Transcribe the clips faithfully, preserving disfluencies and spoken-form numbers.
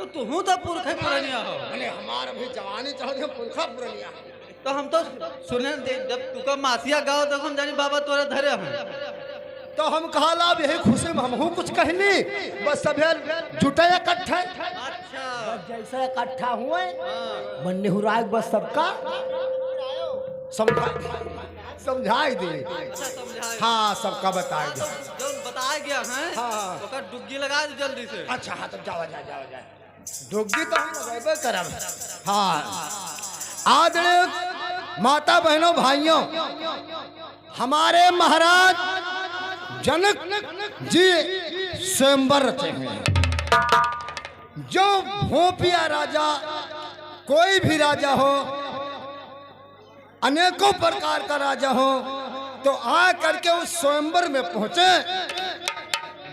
तुहूँ तो पुरखे पुरनिया हो। अरे, हमार अभी जवानी चढ़त है, पुरखा पुरनिया। तो हम तो सुने दे, जब तुका मासिया गाओ, तो हम जानी बाबा तोरे धरे हैं। तो हम कहा ला, अब यही खुशी में हमहूँ कुछ कहनी, बस सभे जुटे इकट्ठे। अच्छा। बस जैसे इकट्ठा हुए, हाँ। मन निहुराए बस सबका समझा, समझाई दे। अच्छा, समझाए। हाँ, सबका बताए हाँ, दे। तो जौन बताए गया है, हाँ, हाँ। ओकर डुग्गी लगा दे जल्दी से। अच्छा, हाँ, तब जावा जाए, जावा जाए। डुग्गी तो हम लगेबे करब। हाँ, आदरणीय माता, बहनों, भाइयों, हमारे महाराज जनक जी स्वयंवर रचे हैं। जो भोपिया राजा, कोई भी राजा हो, अनेकों प्रकार का राजा हो, तो आ करके उस स्वयंवर में पहुंचे,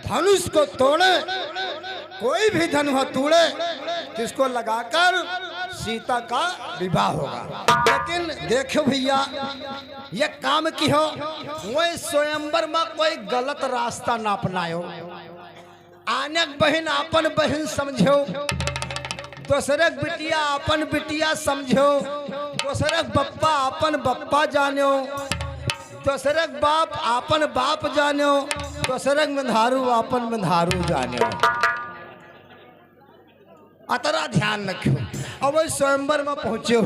धनुष को तोड़े, कोई भी धनुहा तोड़े, जिसको लगाकर सीता का विवाह होगा। लेकिन देखो भैया, ये काम की हो, वही स्वयंवर में कोई गलत रास्ता ना अपनायो। आनेक बहिन आपन बहिन समझो, दोसरक बिटिया आपन बिटिया समझो, दोसरक बप्पा आपन बप्पा जानो, दोसरक बाप आपन बाप जानो, दोसरक मेधारू आपन मेधारू जानो। अतरा ध्यान रखियो। अब वही स्वयंवर में पहुंचे हो।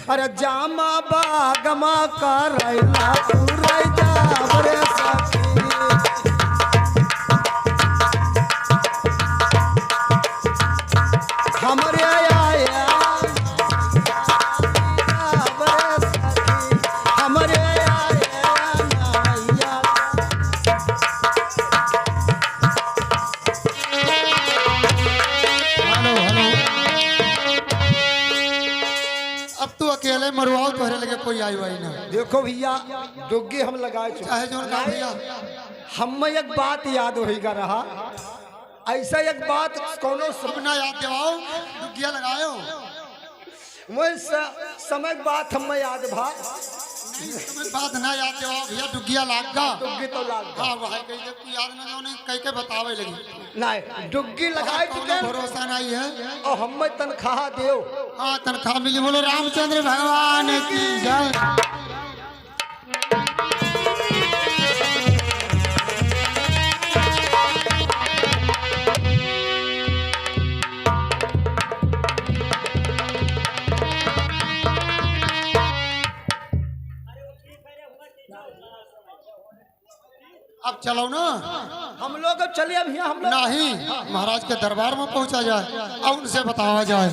अरे जामा बागमा का रैला तू रह जा बरे सखी। हमरे आया बरे सखी, हमरे आया नैया। हेलो, हेलो। अब तू अकेले मरुआओ, तोहरे लगे कोई आई वाई ना। देखो भैया, डुग्गी हम लगाए चुके। चाहे जोन का नहीं, भैया। हम एक बात याद होइगा रहा, ऐसा एक बात कौनो अब ना याद दिवाओ, डुग्गिया लगायो। वही स-, समय के बात हमें याद भा। नहीं, समय के बात ना याद दिवाओ भैया, डुग्गिया लाग गा। डुग्गी तो लाग गा। हाँ, वह कही जब तू याद ना जाओ, नहीं कह के बतावे लगी। नहीं, डुग्गी लगाए हाँ, चुके कौनो हैं। भरोसा नहीं है। और हमें तनख्वाह देव। हाँ, तनख्वाह मिली, बोलो रामचंद्र भगवान की जय। अब चलो ना। हम लोग अब चले, अब यहाँ हम लोग नहीं, महाराज के दरबार में पहुंचा जाए और उनसे बतावा जाए।